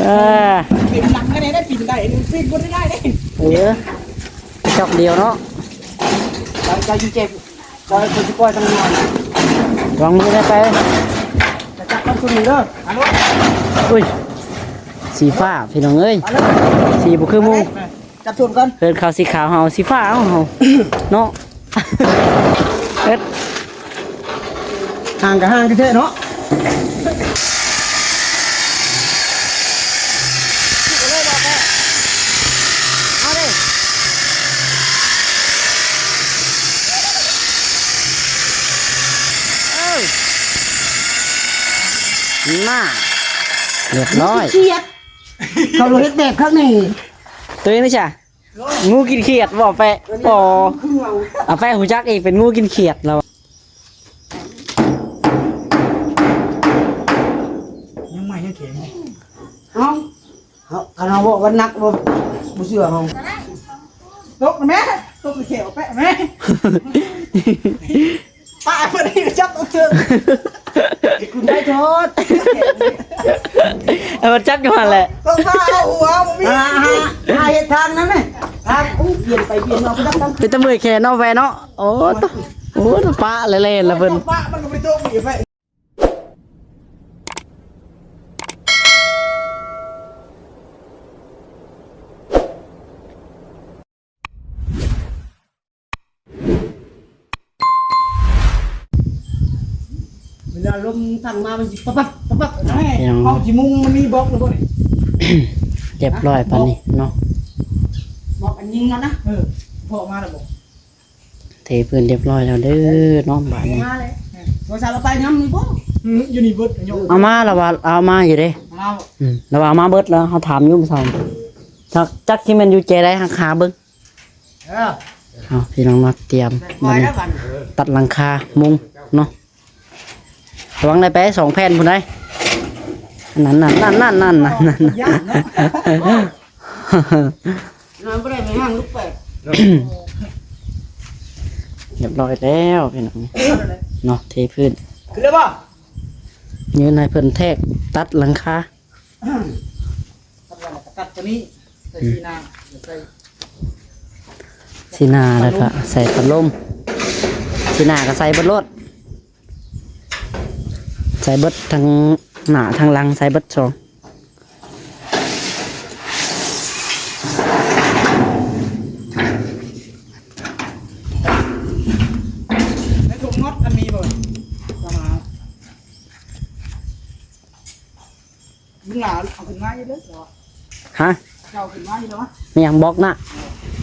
ເອີ ເປັນຫຼັງກໍໄດ້ ໄດ້ປີນໄດ້ ປີນບໍ່ໄດ້ໄດ້. ເອີ ຈອກດຽວເນາະ. ໄປ ໄປຢູ່ເຈັບ ໄປ ໄປຊິປ່ອຍທາງນອນ. ລອງມືໄດ້ໄປ ຈະຈັບຕ້ອງຊຸມນີ້ເດີ. ອຸ້ຍ ສີຟ້າພີ່ນ້ອງເອີຍ ມາເລີຍ ສີບໍ່ຄືໝູ່. ຈັບຊົນກ່ອນ ເພິ່ນເຂົາສີຂາວ ເຮົາສີຟ້າ ເອົາ ເຮົາເນາະ. ເອີ ຫ່າງກໍຫ່າງແທ້ໆເນາະ. ເອີ ໜ້າ ຮຽບຮ້ອຍ ເຂດ ເຂົາເຮັດແບບຂ້າງໃນ ໂຕນີ້ຊະ. ງູກິນຂຽດບໍ່ແປະ? ບໍ່ ເອົາແປະຮູ້ຈັກອີກ ເປັນງູກິນຂຽດແລ້ວ. ຍັງໃໝ່ຍັງແຂງ. ເອົ້າ ເຮົາ ຄັນເຮົາເວົ້າວ່າໜັກບໍ່ ບໍ່ເຊື່ອເຮົາ. ຕົກແມ່ ຕົກແຂວແປະແມ່. ປາເພິ່ນໃຫ້ຈັບເອົາເຖິງ ຄຸນໄດ້ໂທດ ເອົາມາຈັບຢູ່ຫັ້ນແຫຼະ ຕ້ອງມາເອົາຫົວບໍ່ມີ ຫາ ຫາ ຫາເຮັດທາງນັ້ນແຫຼະ ທາງ ໂອ້ ວຽນໄປວຽນມາ ເປັນຕາເມື່ອຍແຂນເນາະແວ່ເນາະ. ໂອ້ ໂຕ ໂອ້ ປະແລ່ນໆລະເພິ່ນ ປະມັນກໍບໍ່ໄດ້ຕົກອີກໄປ. ເວລາລົມທັງມາມັນຊິປັບປັບປັບປັບ. ພີ່ນ້ອງ ເຮົາຊິມຸງ ມັນມີບລັອກຫຼືບໍ່ນີ້? ຮຽບຮ້ອຍປານນີ້ເນາະ ບລັອກອັນຍິງເອົານະ. ເອີ ພໍມາແລ້ວບໍ່? ເທພື້ນຮຽບຮ້ອຍແລ້ວເດີເນາະບາດນີ້. ມາເລີຍ ໂທລະສັບເອົາໄປນຳນີ້ບໍ່? ອື ຢູ່ນີ້ເບິດ ເອົາມາລະວ່າເອົາມາຢູ່ເດ້. ເອົາມາ ອື ລະວ່າເອົາມາເບິດແລ້ວ ເຮົາຖາມຢູ່ມື້ເຊົ້າ ຈັກ ຈັກຊິແມ່ນຢູ່ແຈໃດ ຫາເບິ່ງ. ເອີ ເອົາ ພີ່ນ້ອງເນາະ ຕຽມບາດນີ້ ຕັດຫຼັງຄາມຸງເນາະ. ລະວັງໄດ້ໄປສອງແຜ່ນພຸ້ນໃດ໋. ນັ້ນໆໆໆໆ ຢ້ານເນາະ ມັນບໍ່ໄດ້ໄປຫາລູກແປດ. ຮຽບຮ້ອຍແລ້ວພີ່ນ້ອງເນາະ ເທພື້ນ ຂຶ້ນແລ້ວບໍ່? ຍື່ນໃຫ້ເພິ່ນແທກຕັດຫຼັງຄາ. ຕັດຕົວນີ້ ໃສ່ ອືມ ສີໜ້າ ໃສ່ ສີໜ້າ ແລ້ວກໍໃສ່ພັດລົມ ສີໜ້າກໍໃສ່ເບິດໂລດ ໃສ່ເບິດທັງໜ້າທັງຫຼັງ ໃສ່ເບິດສອງ. ໃນຖົງນັອດມັນມີບໍ່? ເອົາມາ. ລຸງຫຼ້າເອົາຂຶ້ນມາຢູ່ເດີ. ຮະ? ເຈົ້າເອົາຂຶ້ນມາຢູ່ເດີ. ແມ່ນຫຍັງບລັອກນະ?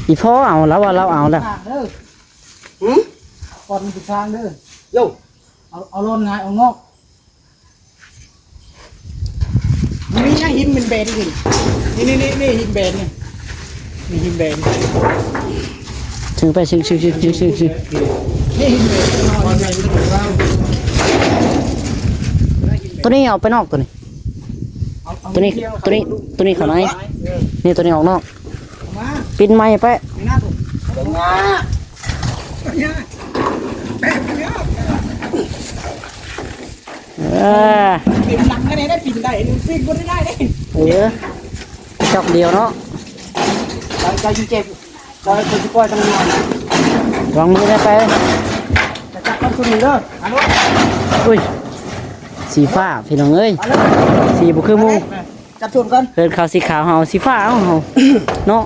ອີ່ພໍ່ເອົາ ລາວວ່າລາວເອົາແລ້ວ. ຫື? ກ່ອນມັນຊິທາງເດີ. ໂຢ ເອົາ ເອົາລ້ອນງາຍອອກນອກ. ມີຫຍັງຫີນແບນໆຢູ່ນີ້? ນີ້ໆໆ ຫີນແບນນີ້. ມີຫີນແບນ ເຊິ່ງໄປ ເຊິ່ງ ເຊິ່ງ ເຊິ່ງ ເຊິ່ງ ເຊິ່ງ ເຊິ່ງ ນີ້ຫີນແບນ ໂຕນີ້ເອົາໄປນອກ ໂຕນີ້ ເອົາ ເອົາ ໂຕນີ້ ໂຕນີ້ ໂຕນີ້ເຂົ້າໃນ ເອີ ນີ້ ໂຕນີ້ອອກນອກ ເອົາມາ ປິ່ນໃໝ່ໄປ ນີ້ນະ ຕົງມາ ເອີ ເປັນຫຼັງກໍໄດ້ ໄດ້ປີນໄດ້ ປີນບໍ່ໄດ້ໄດ້. ເອີ ຈອກດຽວເນາະ ໄປ ໄປຢູ່ເຈັບ ໄປ ໄປຊິປ່ອຍທາງນອນ ລອງມືໄດ້ໄປ ຈະຈັບຕ້ອງຊຸມນີ້ເດີ. ອຸ້ຍ ສີຟ້າພີ່ນ້ອງເອີຍ ມາເລີຍ ສີບໍ່ຄືໝູ່. ຈັບຊົນກ່ອນ ເພິ່ນເຂົາສີຂາວ ເຮົາເອົາສີຟ້າ ເອົາ ເຮົາເນາະ.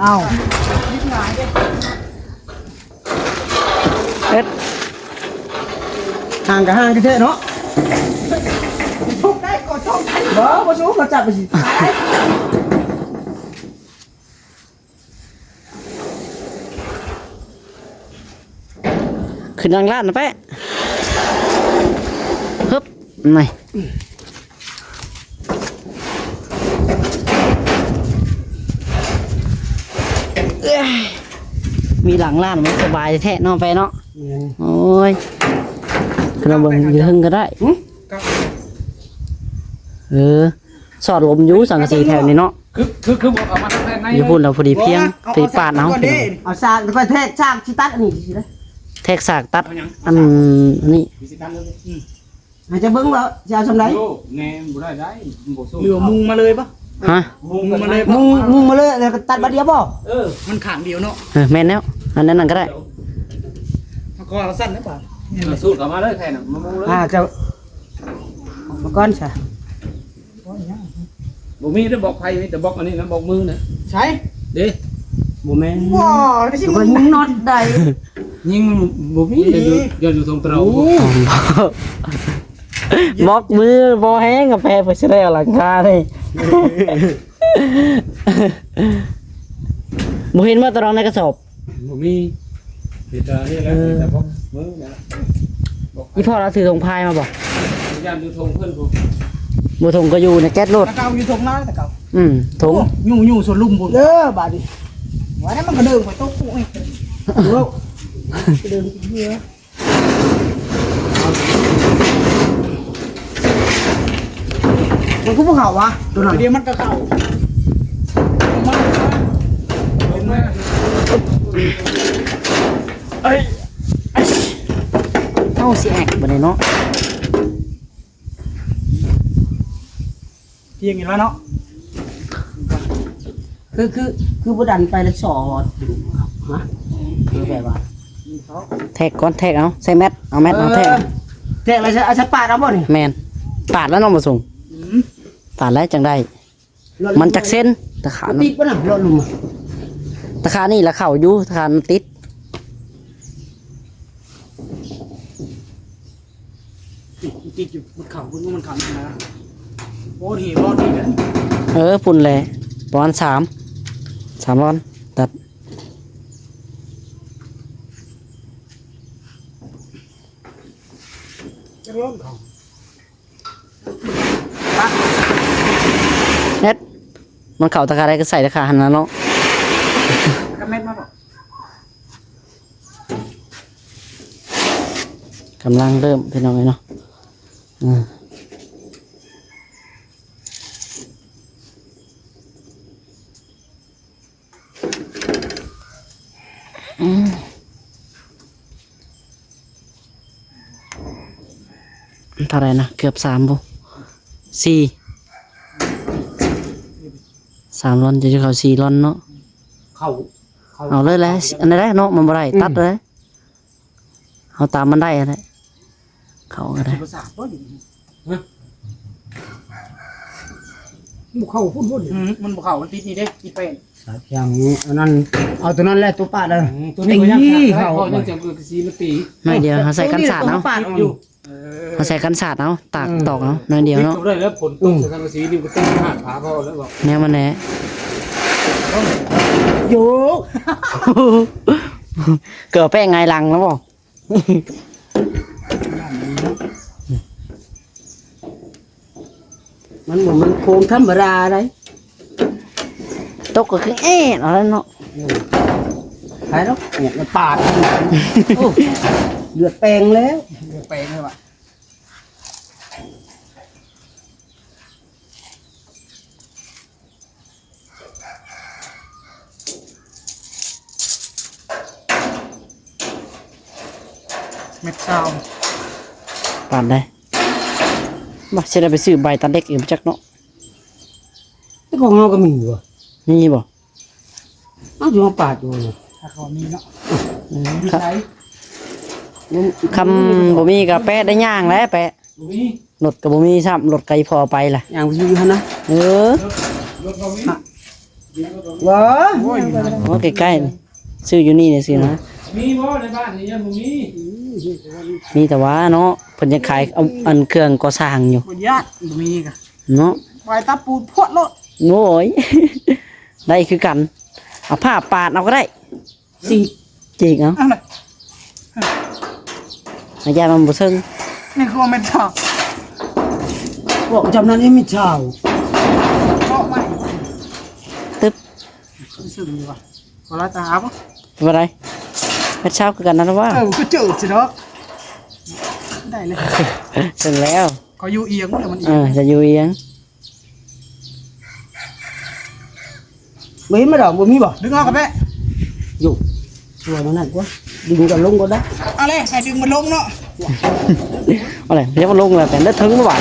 ອ້າວ ເຮັດ ຫ່າງກໍຫ່າງແທ້ໆເນາະ. ບໍ່ ບໍ່ສູ້ ເຂົາຈັບໄປຊິ. ຂຶ້ນຫຼັງລ້ານນະແປະ ຮຶບ ນີ້ ມີຫຼັງລ້ານມັນສະບາຍແທ້ເນາະ ແປະເນາະ. ແມ່ນ ໂອ້ຍ ຂຶ້ນມາເບິ່ງຢູ່ເທິງກໍໄດ້. ຫຶ? ເອີ ຊອດລົມຢູ່ສັງກະສີແຖວນີ້ເນາະ. ຄື ຄື ຄືບໍ່ເອົາມາທາງໃນ ຢູ່ພຸ້ນລະພໍດີພຽງ ບໍ່ນະ ເອົາ ໄປປາດເອົາ ເອົາສາກກ່ອນເດ້ ເອົາສາກ ຂ້ອຍແທກສາກຊິຕັດອັນນີ້ຊິໄດ້ ແທກສາກຕັດ ເອົາຫຍັງ? ອັນນີ້ ຊິຕັດເລີຍ ອືມ. ໃຫ້ເຈົ້າເບິ່ງວ່າຊິເອົາສ່ຳໃດ? ໂຍກແນ່ບໍ່ໄດ້ໄດ໋ ມັນບໍ່ສູ້ ຫຼືວ່າມຸງມາເລີຍບໍ່? ຮະ? ມຸງມາເລີຍບໍ່? ມຸງ ມຸງມາເລີຍ ແລ້ວກໍຕັດບາດດຽວບໍ່? ເອີ ມັນຂ້າງດຽວເນາະ. ເອີ ແມ່ນແລ້ວ ອັນນັ້ນກໍໄດ້ ເຮົາກໍເອົາສັ້ນແລ້ວບາດ ເອີ ສູດເຂົ້າມາເລີຍແທ້ນະ ມາມຸງເລີຍ. ອ່າ ເຈົ້າ ມາກ່ອນຊະ. ບໍ່ມີເດ້ ບລັອກໄພ ມີແຕ່ບລັອກອັນນີ້ນະ ບລັອກມືນະ. ໃສ? ເດ້ ບໍ່ແມ່ນ ບໍ່ ໄດ້ຊິ ມັນກໍຍິງນັອດໄດ້ ຍິງບໍ່ມີ ເດ້ ຢູ່ ຢູ່ ຢູ່ທົ່ງເຕົາ. ໂອ້ ບລັອກມືບໍ່ແຮງ ກາແຟເພິ່ນຊິໄດ້ເອົາຫຼັງຄານີ້ ບໍ່ເຫັນວ່າຕະລອງໃນກະສອບ? ບໍ່ມີ ມີແຕ່ນີ້ແຫຼະ ເອີ ມີແຕ່ບລັອກມືນະ. ອີ່ພໍ່ລາວຖືຖົງພາຍມາບໍ່? ຢ້ານຢູ່ຖົງເພິ່ນພຸ້ນ ບໍ່ຖົງກໍຢູ່ໃນແກັດໂລດ. ແຕ່ເກົ່າຢູ່ຖົງນາ ແຕ່ເກົ່າ ອືມ ຖົງ ໂອ້ ຢູ່ ຢູ່ສວນລຸມພຸ້ນເດີ. ບາດນີ້ ວ່າແລ້ວມັນກໍເດີນໄປຕົກປຸກອີກ ເດີນເຮືອ. ມັນຄືບໍ່ເຂົ້າວະ ໂຕນັ້ນ ດຽວມັນກໍເຂົ້າ ເອີຍ ເອົາ ຊິແອັກບາດນີ້ເນາະ. ທ່ຽງອີກແລ້ວເນາະ ຄື ຄື ຄືບໍ່ດັນໄປແລ້ວສອດ ຮະ ຄືແບບວ່າ ແທກກ່ອນ ແທກເອົາ ໃສ່ແມັດ ເອົາແມັດ ເອີ ເອົາແທກ ແທກແລ້ວເອົາສະປາດເອົາບໍ່ນີ້? ແມ່ນ ປາດແລ້ວເນາະ ບໍ່ສົ່ງ ອືມ ປາດແລ້ວຈັ່ງໄດ້. ມັນຈັກເຊັນ ຕາຂາ ມັນຕິດບໍ່ນະ ເລາະຫຼຸມ ຕາຂານີ້ລະເຂົ້າຢູ່ ຕາຂາມັນຕິດ. ຕິດຢູ່ ມັນເຂົ້າພຸ້ນ ມັນເຂົ້ານະ ໂອ້ ນີ້ບໍ່ດີເດ້. ເອີ ພຸ້ນແຫຼະ ປະມານສາມ ສາມລອນ ຕັດ ຈັກລອນເຂົ້າ ເຮັດ ມັນເຂົ້າຕາຂາໃດກໍໃສ່ຕາຂາຫັ້ນນະເນາະ. ກະແມັດມາບໍ່? ກຳລັງເລີ່ມ ພີ່ນ້ອງເອີຍເນາະ ອືມ. ອືມ ເທົ່າໃດນະ? ເກືອບສາມບໍ່? ສີ່ ສາມລອນ ຈະເຂົ້າສີ່ລອນເນາະ. ເຂົ້າ ເຂົ້າ ເອົາເລີຍແຫຼະ ອັນໃດເນາະ ມັນບໍ່ໄດ້ ອືມ ຕັດເລີຍ. ເຮົາຕາມມັນໄດ້ຫັ້ນແຫຼະ ເຂົ້າກໍໄດ້ ຊິປະສາດບໍ່ຢູ່ນີ້ ຮະ ບໍ່ເຂົ້າພຸ້ນບໍ່ນີ້ ອືມ ມັນບໍ່ເຂົ້າ ມັນຕິດນີ້ເດ້ ຕິດແປ້ນ ສາດຢ່າງນີ້ ອັນນັ້ນ ເອົາຕົວນັ້ນແຫຼະ ຕົວປາດເອົາ ອືມ ຕົວນີ້ກໍຍັງ ຕີເຂົ້າ ເພາະຍັງຈະຄືຊິມາຕີ ໜ້ອຍດຽວ ເຮົາໃສ່ກັນສາດເອົາ ເຮົາໃສ່ກັນສາດເອົາ ຕາກ ອືມ ຕອກເອົາ ໜ້ອຍດຽວເນາະ ຕິດກໍໄດ້ແລ້ວ ຝົນຕົກ ອືມ ສັງກະສີນີ້ມັນກໍຕິດຫາດຝາເຮົາແລ້ວ ແນວມັນແຫຼະ ໂຢ ເກີດແປ້ງຫງາຍຫຼັງແລ້ວບໍ່? ມັນບໍ່ແມ່ນໂຄງທຳມະດາໃດ ຕົກກໍຄືແອດເອົາແລ້ວເນາະ ເອີ ໄປແລ້ວ ໂອ້ ມັນປາດ ໂອ້ ເລືອດແປງແລ້ວ ເລືອດແປງແລ້ວວ່າ. ແມັດຊາວ ປານໃດ ບໍ່ ຊິໄດ້ໄປຊື້ໃບຕັດເຫຼັກອີກບໍ່ຈັກເນາະ ແຕ່ຂອງເຮົາກໍມີຢູ່ ມີບໍ່? ເອົາ ຢູ່ປາດຢູ່ ຖ້າເຂົາມີເນາະ ອືມ ຢູ່ໃສ? ຄຳບໍ່ມີກໍແປະໄດ້ຍ່າງແຫຼະແປະ ບໍ່ມີ ລົດກໍບໍ່ມີຊ້ຳ ລົດໄກພໍໄປລະ ຍ່າງໄປຢູ່ຫັ້ນນະ ເອີ ລົດ ລົດບໍ່ມີ ຫະ ບໍ່ ໂອ້ຍ ໂອ້ ໃກ້ໆ ຊື້ຢູ່ນີ້ຊື່ນະ ມີບໍ່ໃນບ້ານນີ້ຍັງບໍ່ມີ ມີແຕ່ວ່າເນາະ ເພິ່ນຍັງຂາຍ ເອົາ ອັນເຄື່ອງກໍ່ສ້າງຢູ່ ບໍ່ຍາກ ບໍ່ມີກະເນາະ ໄປຕະປູພວດໂລດ ໂອ້ຍ ໄດ້ຄືກັນ ເອົາຜ້າປາດເອົາກໍໄດ້ ຈີກ ຈີກເອົາ ເອົານະ ອາ ຢ້ານມັນບໍ່ເຊິ່ງ ນີ້ຄືວ່າແມ່ນຊາວ ບອກຈຳນັ້ນນີ້ແມ່ນຊາວ ເກາະໄວ້ ຕຶບ ເຊິ່ງຢູ່ວ່າ ບໍ່ລະຕາບໍ່ ວ່າໄດ ແມ່ນຊາວຄືກັນນັ້ນວ່າ ເອີ ກໍເຈີຊິດອກ ໄດ້ເລີຍ ເຊິ່ງແລ້ວ ເຂົາຢູ່ອຽງ ເອີ ຈະຢູ່ອຽງ ບໍ່ເຫັນມາດອກ ບໍ່ມີບໍ່? ດຶງອອກກະແປະ ຢູ່ ຊ່ວຍມັນນັ້ນກວ່າ ດຶງກັນລົງກ່ອນໄດ໋ ເອົາເລີຍ ໃຫ້ດຶງມັນລົງເນາະ ເອົາແຫຼະ ເຮັດມັນລົງແລ້ວ ແປນໄດ້ເຖິງບໍ່ບາດ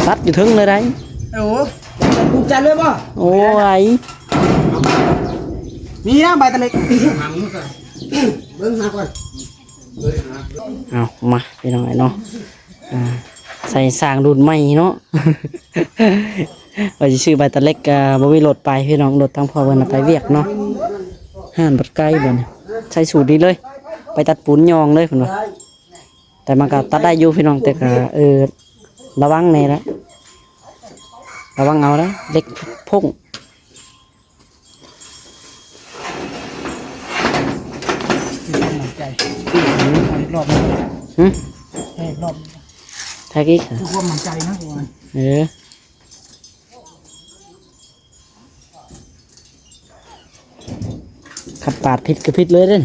ຕັດຢູ່ເທິງເລີຍໄດ໋. ໂອ້ ປູກຈັດເລີຍບໍ່? ໂອ້ຍ ມີນະໃບຕະເລັກ ເບິ່ງຫາກ່ອນ. ເອົາ ມາ ພີ່ນ້ອງເອີຍເນາະ ອ່າ ໃສ່ຊ່າງລຸ້ນໃໝ່ເນາະ ວ່າຊິຊື້ໃບຕະເລັກ ກໍບໍ່ມີລົດໄປພີ່ນ້ອງ ລົດທາງພໍ່ເພິ່ນນະໄປວຽກເນາະ ຮ້ານບັດໄກບັດນີ້ ໃສ່ສູດນີ້ເລີຍ ໄປຕັດປູນຍ່ອງເລີຍເພິ່ນວ່າ ແຕ່ມັນກໍຕັດໄດ້ຢູ່ພີ່ນ້ອງ ແຕ່ກໍ ເອີ ລະວັງແດ່ລະ ລະວັງເອົາເດີ ເຫຼັກພົ້ງ. ໃຈ ອີກຮອບໜຶ່ງ ຫຶ ອີກຮອບໜຶ່ງ ແທກອີກ ຄືຄວາມໝັ້ນໃຈນະ ເອີ ຄັນປາດຜິດກໍຜິດເລີຍເດ້.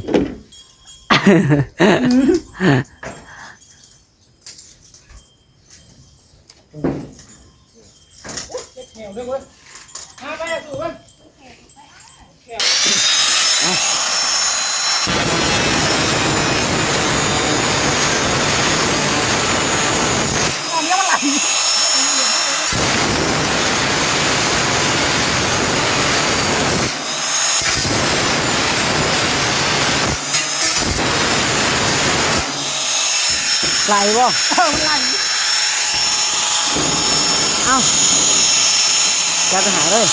ໄຫຼບໍ່? ເອີ ມັນໄຫຼ. ເອົ້າ ຈັດໄປຫາເລີຍ.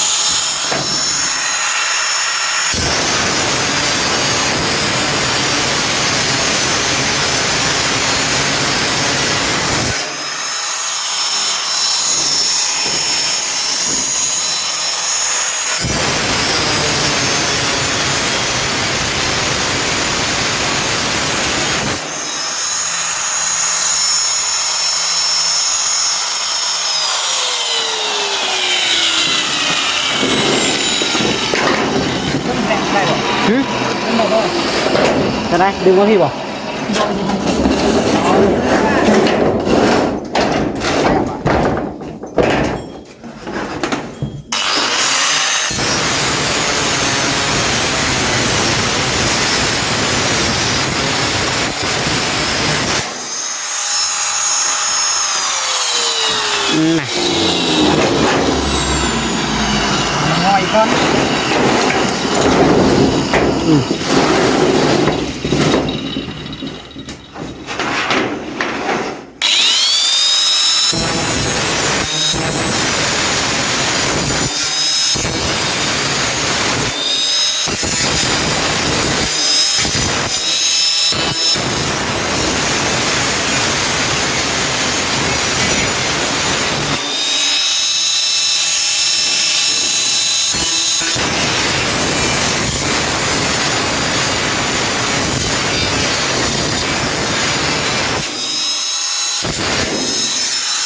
ຫຶ ຈັ່ງໃດ ດຶງມາພີ້ບໍ່?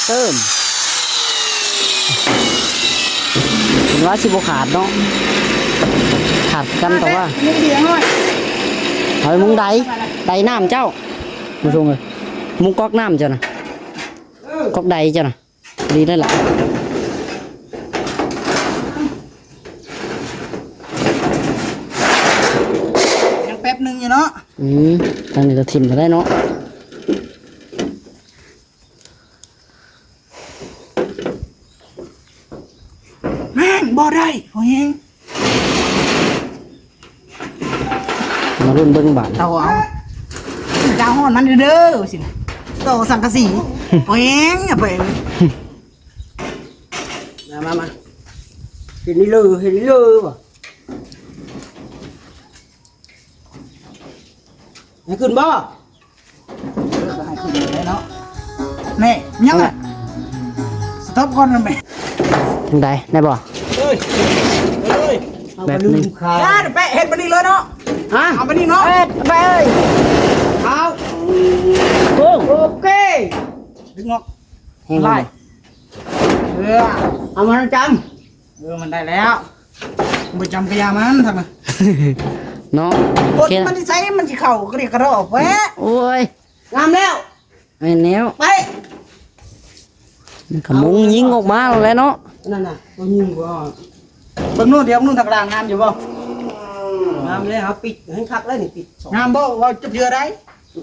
ເຕີມ ເຫັນວ່າຊິບໍ່ຂາດເນາະ ຂາດກັນ ແຕ່ວ່າມຸງດີໜ້ອຍ ເອົາໄປມຸງໃດ ໃດນ້ຳເຈົ້າ ມາຊົງເອີຍ ມຸງກອກນ້ຳເຈົ້ານະ ກອກໃດເຈົ້ານະ ດີແລ້ວລະ ຍັງແປັບໜຶ່ງຢູ່ເນາະ ອືມ ທາງນີ້ກໍຖິ້ມກໍໄດ້ເນາະ. ແມ່ງບໍ່ໄດ້ ພໍແຮງ ມາລຸ້ນເບິ່ງບາດ ເຕົາເອົາ ດາວຮ້ອນມັນເດີ ຊິ ຕໍ່ສັງກະສີ ພໍແຮງ ຢ່າໄປ ມາ ມາ ມາ ເຫັນນີ້ເລີ ເຫັນນີ້ເລີບໍ່? ໃຫ້ຂຶ້ນບໍ່? ເອີ ກໍໃຫ້ຂຶ້ນໄດ້ເນາະ ນີ້ ຍັງ ເອົາ ສະຕັອບກ່ອນແມ່ ຈັ່ງໃດ ໄດ້ບໍ່? ເອີຍ ເອີຍ ແບບນີ້ ຢ່າໄປເຮັດແບບນີ້ເລີຍເນາະ ຮະ ເອົາແບບນີ້ເນາະ ເຮັດໄປເອີຍ ເອົາ ໂອ້ ໂອເຄ ດຶງອອກ ແຮງຫຼາຍ ເອີ ເອົາມາຈຳ ເອີ ມັນໄດ້ແລ້ວ ບໍ່ຈຳກະຢ່າມັນ ທັງນັ້ນ ເນາະ ກົດມັນຊິໃສ່ ມັນຊິເຂົ້າກະດິກກະດໍແວະ ໂອ້ຍ ງາມແລ້ວ ແມ່ນແລ້ວ ໄປ ມັນກະມຸງຍິງອອກມາແລ້ວແຫຼະເນາະ ນັ້ນນະ ຕົວຍິງບໍ່ ເບິ່ງໂນ່ນ ດຽວໂນ່ນທາງກະດານງາມຢູ່ບໍ່? ງາມແລ້ວ ເຮົາປິດໃຫ້ຄັກແລ້ວນີ້ ປິດສອງ ງາມບໍ່? ເວົ້າຈັກເທື່ອໃດ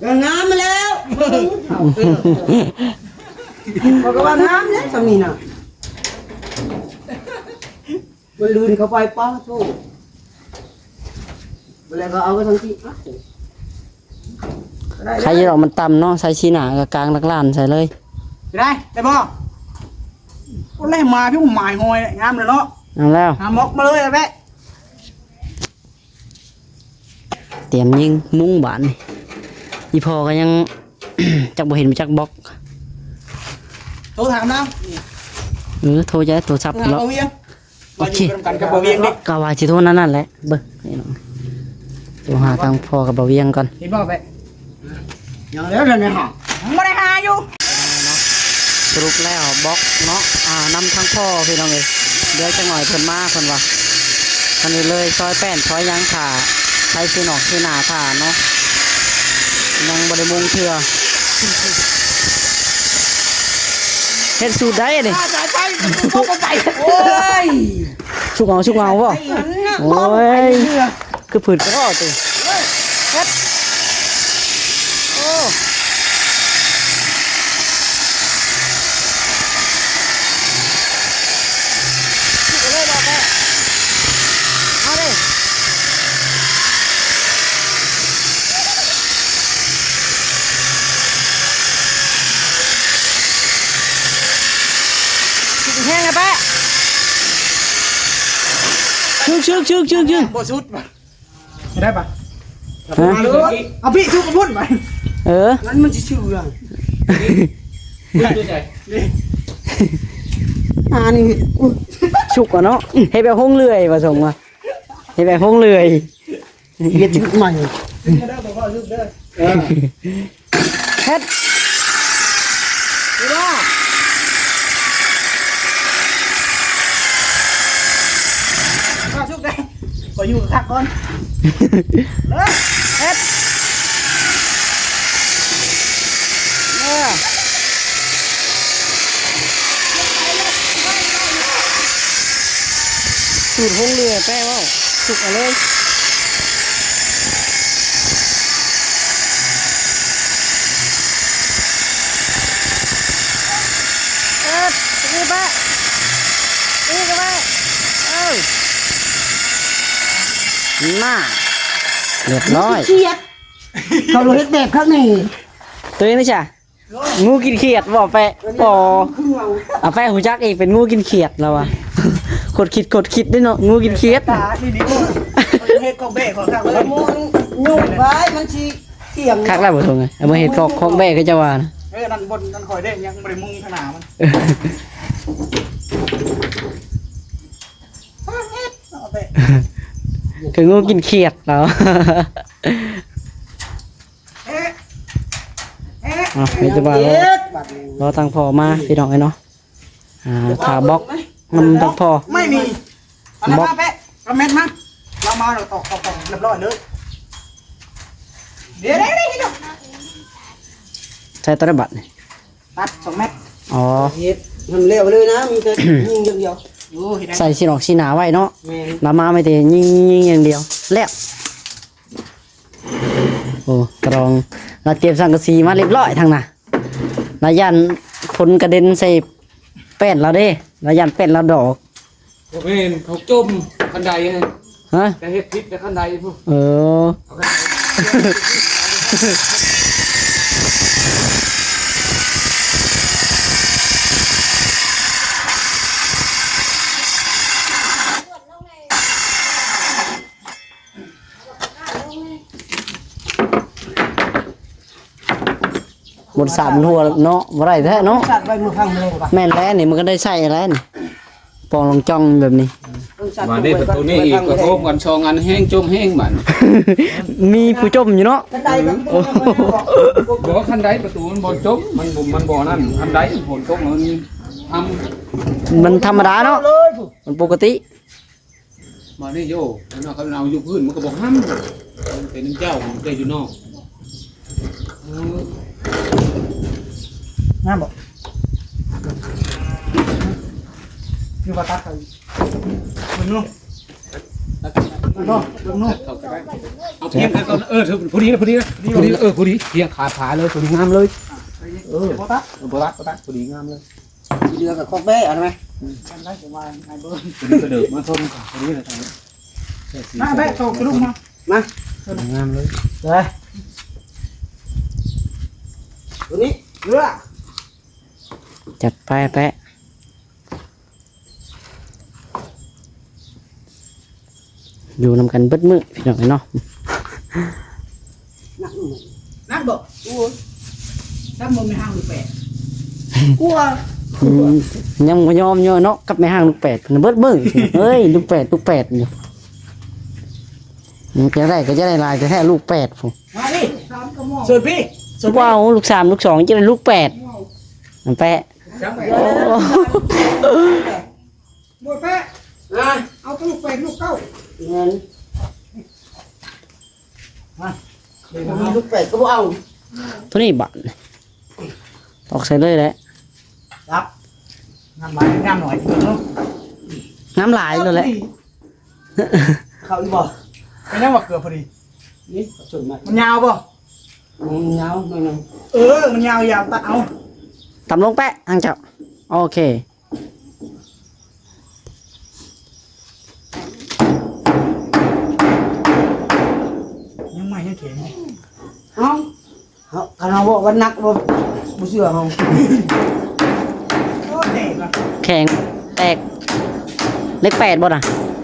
ກໍງາມແລ້ວ ເບິ່ງເຂົາເປັນ ເຂົາກໍວ່າງາມແລ້ວ ຊ່ຳນີ້ນະ ມື້ອື່ນເຂົາໄປ ປ້າໂທ້ ແລ້ວກໍເອົາໄປທັງທີ່ ອ້າວ ໄດ້ ໄຂ່ຢູ່ດອກ ມັນຕ່ຳເນາະ ໃສ່ຊີ້ໜ້າກໍກາງຫຼັກລ້ານໃສ່ເລີຍ ໄດ້ ໄດ້ບໍ່? ໂອ້ ແລ້ວມາພີ່ໝາຍຫອຍ ງາມແລ້ວເນາະ ງາມແລ້ວ ຫາໝອກມາເລີຍແບະ ຕຽມຍິງມຸ້ງບາດນີ້ ອີ່ພໍ່ກໍຍັງ ຈັກບໍ່ເຫັນຈັກບອກ ໂທຖາມລາວ ເອີ ໂທຈະໂທສັບ ໂທຫາເນາະ ບ່າວວຽງ ໂອເຄ ວ່າຢູ່ນຳກັນກັບບ່າວວຽງເດ້ ກໍວ່າຊິໂທນັ້ນນັ້ນແຫຼະ ເບິ່ງ ໂທຫາທາງພໍ່ກັບບ່າວວຽງກ່ອນ ເຫັນບໍ່ແປະ? ຍັງແລ້ວນີ້ຫາ ຍັງບໍ່ໄດ້ຫາຢູ່ ສະຫຼຸບແລ້ວບອກເນາະ ອ່າ ນຳທາງພໍ່ພີ່ນ້ອງເອີຍ ດຽວຈັກໜ່ອຍເພິ່ນມາເພິ່ນວ່າ ອັນນີ້ເລີຍຊອຍແປ້ນຊອຍຫຍັງຖ້າ ໃສ່ຊີ້ນອກຊີ້ໜ້າຖ້າເນາະ ຍັງບໍ່ໄດ້ມຸງເທື່ອ ເຮັດສູດໃດນີ້ ສາຍໄຟ ຕົກລົງໄປ ໂອ້ຍ ສຸກເອົາ ສຸກເອົາບໍ່? ໂອ້ຍ ຄືພືດກໍເຕີ ເຮັດ ໂອ້ ເລີຍບອກແລ້ວ ເອົາເດ້ ສຸກແຮງນະປະ ຊຶກໆໆໆ ບໍ່ສຸດ ໄດ້ປະ? ຮະ? ເອົາພີ່ ຊຸກພຸ້ນໄປ ເອີ ນັ້ນມັນຊິເຊື່ອ ອັນນີ້ ຊຸກກວ່າເນາະ ເຮັດແບບຫົງເລື່ອຍວ່າ ສົ່ງວ່າ ເຮັດແບບຫົງເລື່ອຍ ເຮັດຊຸກໃໝ່ ເອີ ເຮັດ ມາສຸກເດ້ ຂໍຢູ່ຄັກກ່ອນ ເອີ ເຮັດ ເອີ ສູດຫົງເຫຼືອແປເວົ້າ ສຸກເອົາເລີຍ ເອີ ນີ້ປະ ນີ້ກໍໄປ ເອີ ໜ້າ ລຽບຮ້ອຍ ເຂົາເຮັດແບບຄັກນີ້ ໂຕນີ້ຊະ ງູກິນຂຽດບໍ່ແປະ ບໍ່ ອາແປະຮູ້ຈັກອີກ ເປັນງູກິນຂຽດລາວວ່າ ຄົດຄິດ ຄົດຄິດເດ້ເນາະ ງູກິນຂຽດ ຕານີ້ນີ້ ເຮັດຂອງແບກຂອງຄັກເລີຍ ງູຍຸງໄວ້ມັນຊິ ຖຽງ ຄັກແລ້ວບໍ່ທົງ ເອົາມາເຮັດຄອກ ຄອກແບກຄືເຈົ້າວ່ານະ ເອີ ນັ້ນບ່ອນນັ້ນຂ້ອຍເດ້ ຍັງບໍ່ໄດ້ມຸງທາງໜ້າມັນ ຄືງູກິນຂຽດເນາະ ເອົາ ມີແຕ່ວ່າລໍທາງພໍ່ມາ ພີ່ນ້ອງເອີຍເນາະ ອ່າ ຖ້າບລັອກນຳທາງພໍ່ ໄມ່ມີ ອັນນັ້ນມາແປະ ກະແມັດມາ ລາວມາແລ້ວຕອກເຂົ້າກ່ອງຮຽບຮ້ອຍເລີຍ ດຽວ ໃສ່ຕົວໃດບັດນີ້ ຕັດສອງແມັດ ອໍ ເຮັດໃຫ້ມັນແລ້ວໄປເລີຍນະ ມີແຕ່ຍິງຢ່າງດຽວ ໂອ້ ເຮັດໄດ້ ໃສ່ຊີ້ນອກຊີ້ໜ້າໄວ້ເນາະ ແມ່ນ ລາວມາມີແຕ່ຍິງ ຍິງຢ່າງດຽວ ແລ້ວ ໂອ້ ຕະລອງ ລາວຕຽມສັງກະສີມາຮຽບຮ້ອຍທາງໜ້າ ລາວຢ້ານຝົນກະເດັນໃສ່ແປ້ນລາວເດ້ ລາວຢ້ານແປ້ນລາວດອກ ບໍ່ແມ່ນ ເຂົາຈົ່ມຄັນໄດຫັ້ນ ຮະ ຈະເຮັດຜິດແຕ່ຄັນໄດພຸ້ນ ເອີ ເອົາຄັນໄດ ໝົດສາມຫົວເນາະ ບໍ່ໄດ້ແທ້ເນາະ ສັດໄວ້ມື້ຂ້າງແລງປະ ແມ່ນແລ້ວນີ້ ມັນກໍໄດ້ໃຊ້ແລ້ວນີ້ ປອງລອງຈ້ອງແບບນີ້ ມາເດ້ ປະຕູນີ້ອີກ ປະໂທມກັນສອງອັນ ແຮງຈົ່ມແຮງບາດນີ້ ມີຜູ້ຈົ່ມຢູ່ເນາະ ຄັນໄດກໍ ໂອ້ ບໍ່ ຄັນໄດປະຕູມັນບໍ່ຈົ່ມ ມັນບໍ່ ມັນບໍ່ນັ້ນ ຄັນໄດຝົນຕົກມັນທຳ ມັນທຳມະດາເນາະ ມັນປົກກະຕິ. ມານີ້ໂຍ ເຂົາເອົາຢູ່ພື້ນມັນກໍບໍ່ຫ້ຳ ເປັນເຈົ້າຂອງແຕ່ຢູ່ນອກ ເອີ ງາມບໍ່? ຄືວ່າຕັດໄປເບິ່ງເນາະ ຕັດໄປ ມັນບໍ່ເບິ່ງເນາະ ເອົາພຽງແຕ່ຕອນ ເອີ ພໍດີລະ ພໍດີລະ ພໍດີລະ ເອີ ພໍດີ ພຽງຂາດຜາເລີຍ ພໍດີງາມເລີຍ ເອີ ບໍ່ຕັດ ເອີ ບໍ່ຕັດ ບໍ່ຕັດ ພໍດີງາມເລີຍ ທີ່ເຫຼືອກໍຄອກແບ້ເອົາໄດ້ໄໝ? ອືມ ກັນໄດ້ ຈະວ່າໃຫ້ເບິ່ງ ພໍດີກະເດີກມາຊົມ ພໍດີລະ ມາແບ້ໂຕກະລຸກມາ ມາ ພໍດີງາມເລີຍ ເອີ ໂຕນີ້ ເຫຼືອ ຈັດໄປແປະ ຢູ່ນຳກັນເບິດມື້ພີ່ນ້ອງເອີຍເນາະ ໜັກບໍ່? ໂອ້ຍ ຊ້ຳບໍ່ແມ່ນຫ້າງລູກແປດ ກົວ ອືມ ຍັງບໍ່ຍອມຢູ່ເນາະ ກັບແມ່ຫ້າງລູກແປດ ເພິ່ນເບິດມື້ ເອີຍ ລູກແປດ ລູກແປດຢູ່ ຢາກໄດ້ກໍຢາກໄດ້ຫຼາຍແທ້ໆ ລູກແປດພຸ້ນ ມາພີ່ ເຊີນພີ່ ເຊີນພີ່ ວ້າວ ລູກສາມ ລູກສອງ ຈະໄດ້ລູກແປດ ມັນແປະ ໂອ້ ບໍ່ແປະ ນະ ເອົາແຕ່ລູກແປດລູກເກົ້າ ເງິນ ມາ ເອົາລູກແປດກໍບໍ່ເອົາ ໂຕນີ້ບາດ ຕອກໃສ່ເລີຍແຫຼະ ຈັບ ງາມຫຼາຍ ງາມໜ້ອຍເນາະ ງາມຫຼາຍໂລດແຫຼະ ເຂົ້າອີກບໍ່? ເປັນຫຍັງວ່າເກືອບພໍດີ? ນີ້ ມັນຍາວບໍ່? ມັນຍາວໜ້ອຍໜຶ່ງ ເອີ ມັນຍາວ ຢາວ ຕັດເອົາ ຕຳລົງແປະ ທາງເຈົ້າ ໂອເຄ ຍັງໃໝ່ຍັງແຂງ ເອົ້າ ເຮົາ ຄັນເຮົາເວົ້າວ່າໜັກ ບໍ່ ບໍ່ເຊື່ອເຮົາ ໂອ້ ແຕກລະ ແຂງ ແຕກ ເຫຼັກແປດບໍ່ນະ? ເ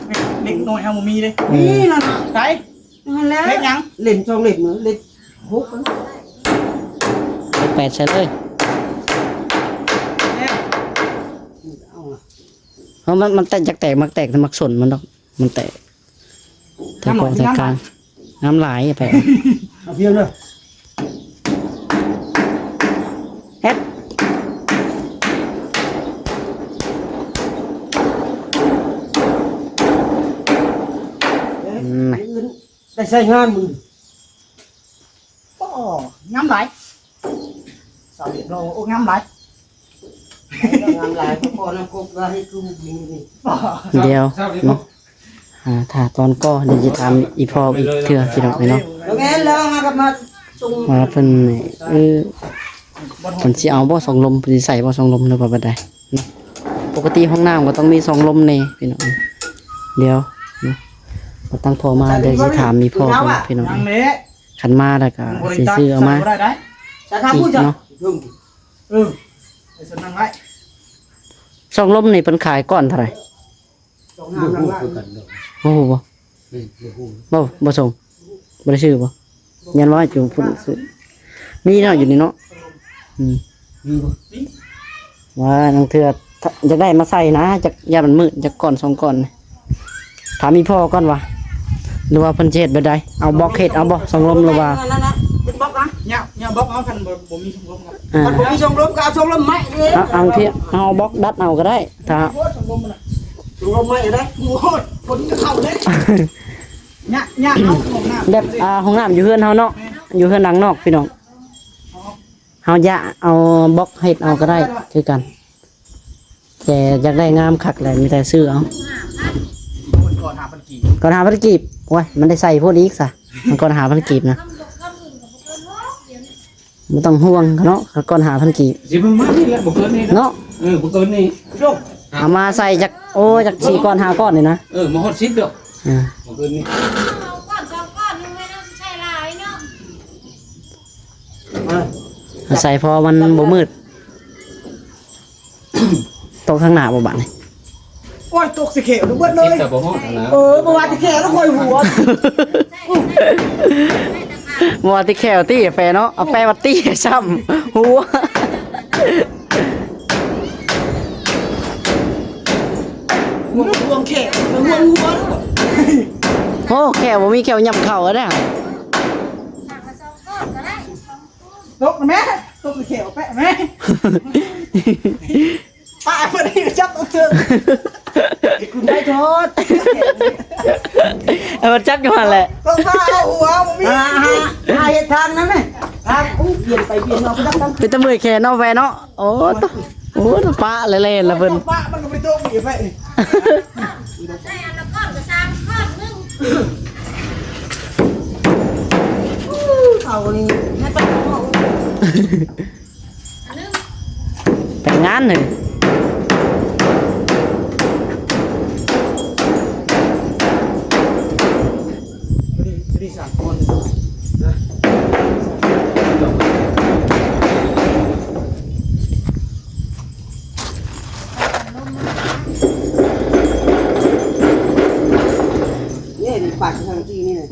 ຫຼັກ ເຫຼັກໜ້ອຍເຮົາບໍ່ມີເດ້ ອືມ ນີ້ນະ ໃສ? ນັ້ນແຫຼະ ເຫຼັກຫຍັງ? ເຫຼັ້ມສອງເຫຼັ້ມ ເຫຼັກຫົກ ເຫຼັກແປດໃສ່ເລີຍ ເອົາລະ ເພາະມັນ ມັນແຕກ ຢາກແຕກ ມັກແຕກ ແຕ່ມັກຊົນມັນດອກ ມັນແຕກ ແຕ່ກອງແຕ່ກາງ ງາມຫຼາຍ ແປະ ເອົາພຽງເດີ ເຮັດ ໄດ້ໃຊ້ງານມື້ ໂອ້ ງາມຫຼາຍ ສາວວຽດເນາະ ໂອ້ ງາມຫຼາຍ ງາມຫຼາຍ ພໍນຳກົບວ່າໃຫ້ຄືຜູ້ຍິງນີ້ ດຽວເນາະ ອ່າ ຖ້າຕອນກໍ ດຽວຊິຖາມອີ່ພໍ່ອີກເທື່ອ ພີ່ນ້ອງເອີຍເນາະ ບໍ່ແມ່ນແລ້ວ ຫາກັບມາສົ່ງ ວ່າເພິ່ນ ເອີ ເພິ່ນຊິເອົາບໍ່ສອງລົມ ເພິ່ນຊິໃສ່ບໍ່ສອງລົມ ຫຼືວ່າແບບໃດເນາະ ປົກກະຕິຫ້ອງນ້ຳກໍຕ້ອງມີສອງລົມແດ່ ພີ່ນ້ອງເອີຍ ດຽວເນາະ ມາຕັ້ງພໍ່ມາ ດຽວຊິຖາມອີ່ພໍ່ກ່ອນ ພີ່ນ້ອງເອີຍ ຄັນມາແລ້ວກໍຊິຊື້ເອົາມາ ອີກເນາະ ເອີ ໄປສະນັ່ງໄວ້ ສອງລົມນີ້ເພິ່ນຂາຍກ້ອນເທົ່າໃດ? ສອງຫ້າ ບໍ່ຮູ້ຄືກັນເດີ ບໍ່ຮູ້ບໍ່? ບໍ່ຮູ້ ບໍ່ ບໍ່ສົ່ງ ບໍ່ໄດ້ຊື້ບໍ່? ຍັງວ່າຢູ່ພຸ້ນຊື້ ມີເນາະ ຢູ່ນີ້ເນາະ ອືມ ມີບໍ່? ວ່າລາງເທື່ອ ຢາກໄດ້ມາໃສ່ນະ ຈັກ ຢ້ານມັນມືດ ຈັກກ້ອນສອງກ້ອນ ຖາມອີ່ພໍ່ກ່ອນວ່າ ຫຼືວ່າເພິ່ນຊິເຮັດແບບໃດ ເອົາບລັອກເຮັດເອົາບໍ່ ສອງລົມ ຫຼືວ່າ ເປັນບລັອກນະ ຍາວ ຍາວບລັອກເອົາ ຄັນບໍ່ ບໍ່ມີສອງລົມກໍ ອ່າ ຄັນບໍ່ມີສອງລົມກໍເອົາສອງລົມໄມ້ເດ້ ເອົາ ເອົາທີ່ ເອົາບລັອກດັດເອົາກໍໄດ້ ຖ້າ ໂອ້ຍ ສອງລົມນະ ສອງລົມໄມ້ກໍໄດ້ ໂອ້ຍ ຄົນຈະເຂົ້າເດ້ ຍາກ ຍາກເອົາຫ້ອງນ້ຳ ແບບ ອ່າ ຫ້ອງນ້ຳຢູ່ເຮືອນເຮົາເນາະ ແມ່ນ ຢູ່ເຮືອນຫຼັງນອກ ພີ່ນ້ອງ ເຮົາຢາກເອົາບລັອກເຮັດເອົາກໍໄດ້ຄືກັນ ແຕ່ຢາກໄດ້ງາມຄັກແຫຼະ ມີແຕ່ຊື້ເອົາ ມັນກ່ອນຫ້າພັນກີບ ກ່ອນຫ້າພັນກີບ ໂອ້ຍ ມັນໄດ້ໃສ່ໂພດອີກຊະ ມັນກ່ອນຫ້າພັນກີບນະ ບໍ່ຕ້ອງຫ່ວງເນາະ ກ່ອນຫ້າພັນກີບ ຊິເບິ່ງມານີ້ແຫຼະ ບໍ່ເກີນນີ້ເນາະ ເນາະ ເອີ ບໍ່ເກີນນີ້ ເອົາມາໃສ່ຈັກ ໂອ້ ຈັກສີ່ກ້ອນຫ້າກ້ອນນີ້ນະ ເອີ ມາຮອດສິບດອກ ອ່າ ບໍ່ເກີນນີ້ ເອົາກ້ອນສອງກ້ອນ ຍັງບໍ່ໄດ້ໃສ່ຫຼາຍເນາະ ມາ ໃສ່ພໍມັນບໍ່ມືດ ຕົກທາງໜ້າບໍ່ບາດນີ້ ໂອ້ຍ ຕົກໃສ່ແຂ້ວເບິດເລີຍ ສິບກໍບໍ່ຮອດນະ ເອີ ບໍ່ວ່າແຕ່ແຂ້ວແລ້ວ ຂ້ອຍຫົວ ບໍ່ວ່າແຕ່ແຂ້ວຕິ ແປເນາະ ເອົາແປມາຕີຊ້ຳຫົວ ຫ່ວງແຂ້ວ ຫ່ວງຫົວ ໂອ້ ແຂ້ວບໍ່ມີແຂ້ວຫຍ້ຳເຂົ້າເດ້ ຕົກແມ່ ຕົກແຂ້ວແປະແມ່ ປະເພິ່ນໃຫ້ຈັບເອົາເຖິງ ຄຸນໄດ້ໂທດ ເອົາມາຈັບຢູ່ຫັ້ນແຫຼະ ຕ້ອງມາເອົາຫົວບໍ່ມີ ຫາ ຫາ ຫາເຮັດທາງນັ້ນແຫຼະ ທາງ ໂອ້ ປ່ຽນໄປປ່ຽນມາ ເປັນຕາເມື່ອຍແຂນເນາະ ແວ່ເນາະ ໂອ້ ໂຕ ໂອ້ ປະແລ່ນລະເພິ່ນ ປະມັນກໍໄປຕົກອີກໄປ ໃສ່ອັນລະກ້ອນກໍສາມກ້ອນໜຶ່ງ ເຂົານີ້ແມ່ນໄປເນາະ ແຕ່ງງານເລີຍ ນີ້ ປາກທາງທີ່ນີ້ນະ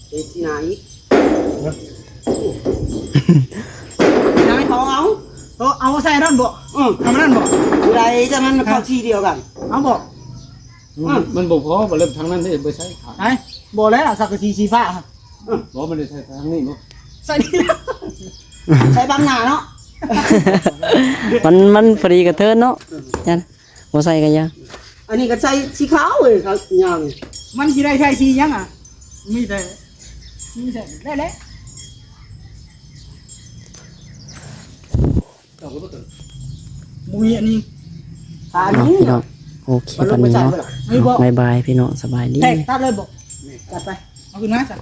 ເຮັດທີ່ນາອີກ ນາຍຂອງເອົາ ເອົາ ເອົາໃສ່ນັ້ນບໍ່? ເອີ ທຳນັ້ນບໍ່? ຜູ້ໃດຈະມັນເຂົ້າທີ່ດຽວກັນ ເອົາບໍ່? ອືມ ມັນບໍ່ພໍ ບໍ່ເລີບທາງນັ້ນເດ້ ໄປໃສ່ຂາຍ ໄປ ບໍ່ແລ້ວ ສັງກະສີສີຟ້າ ອືມ ບໍ່ ມັນໄດ້ໃສ່ທາງນີ້ບໍ່? ໃສ່ນີ້ ໃສ່ບັງໜ້າເນາະ ມັນ ມັນພໍດີກະເທີນເນາະ ອືມ ຍັນ ບໍ່ໃສ່ກະຢ່າ ອັນນີ້ກະໃສ່ສີຂາວເວີຍ ຂາວຍາວນີ້ ມັນຊິໄດ້ໃສ່ສີຫຍັງອະ? ມີແຕ່ ມີແຕ່ ໄດ້ແຫຼະ. ບໍ່ມີອັນນີ້ ອາ ເນາະ ພີ່ນ້ອງ ໂອເຄ ປານນີ້ເນາະ ບາຍບາຍ ພີ່ນ້ອງ ສະບາຍດີ ແຕກຕັດເລີຍບໍ່? ຕັດໄປ ເອົາຂຶ້ນມາຊະ.